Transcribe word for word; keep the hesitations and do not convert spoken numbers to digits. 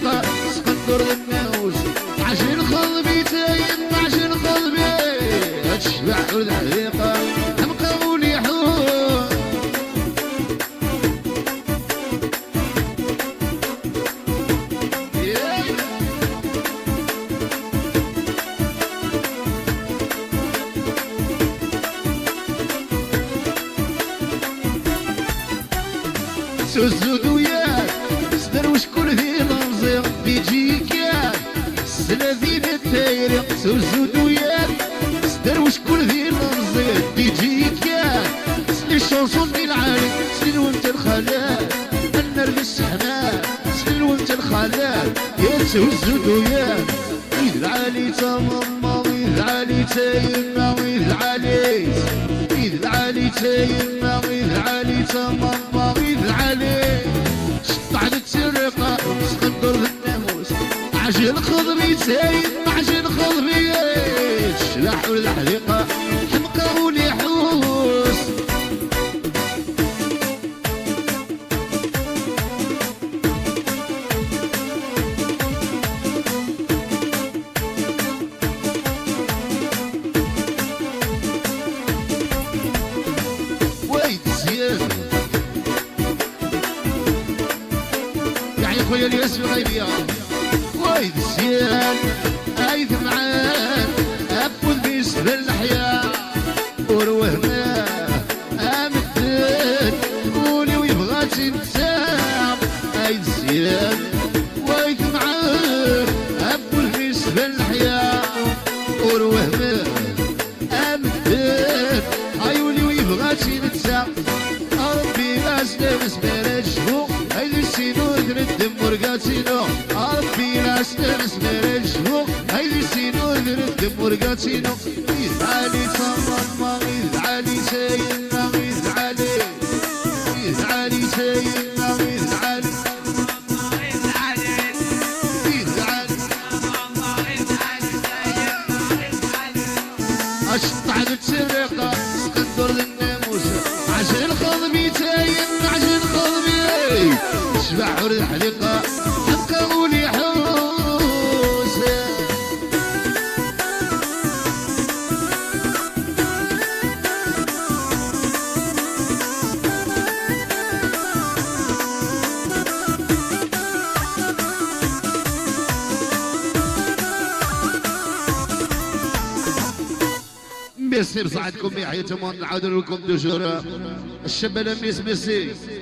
Sqendur d nnamus, ɛjel xeḍbi tayen, ɛjel xeḍbi. Ad tecbeḥ ur d ḥdiqa, ḥemqa ul iḥun. Tuzzu-d uyaḍ, sderwec kul d ilemẓi, D J kan, s ladin n tayri. Tuzzu-d uyaḍ, sderwec kul d ilemẓi, D J kan, s les chansons di lɛali, s lilwem n lxalat, ad nerr d sseḥma, s lilwem n lxalat, yettuzzu-d uyaḍ. Id lɛali tamamma, id lɛali tayemma, id lɛali, id lɛali tayemma, id lɛali tamamma, id lɛali. Ceṭṭaḥ d ttirriqa, sqendur d nnamus. Ɛjel xeḍbi tayemma, ɛjel xeḍbi, tecbeḥ ur d ḥdiqa, ḥemqa ul iḥus. Wayd Ziyad. Yeɛni خويا الياس الغيبية. Wayd Ziyad, ay temɛen, afud bis d leḥya. Ur wehmeɣ amedden, ul-iw yebɣa-tt i netta. Ay Ziyad, way temɛen, afud bis d leḥya. Ur wehmeɣ amedden, ay ul-iw yebɣa-tt i netta. A Ṛebbi, aslam s mi ara necbu, ay di sin ur d-neddem urgat-inu. A Ṛebbi, aslam s mi ara necbu, ay di sin ur d-neddem urgat-inu. Id lɛali tamamma, id lɛali tayemma, id lɛali, id lɛali tayemma, id lɛali. Aceṭṭaḥ d ttirriqa, sqendur d nnamus. Ɛjel xeḍbi tayem, ɛjel xeḍbi. Tecbeḥ ur d ḥdiqa, ḥemqa ul iḥus. Merci بصحتكم، يحيى تمام، نعاود لكم toujours. الشباب ميس، merci.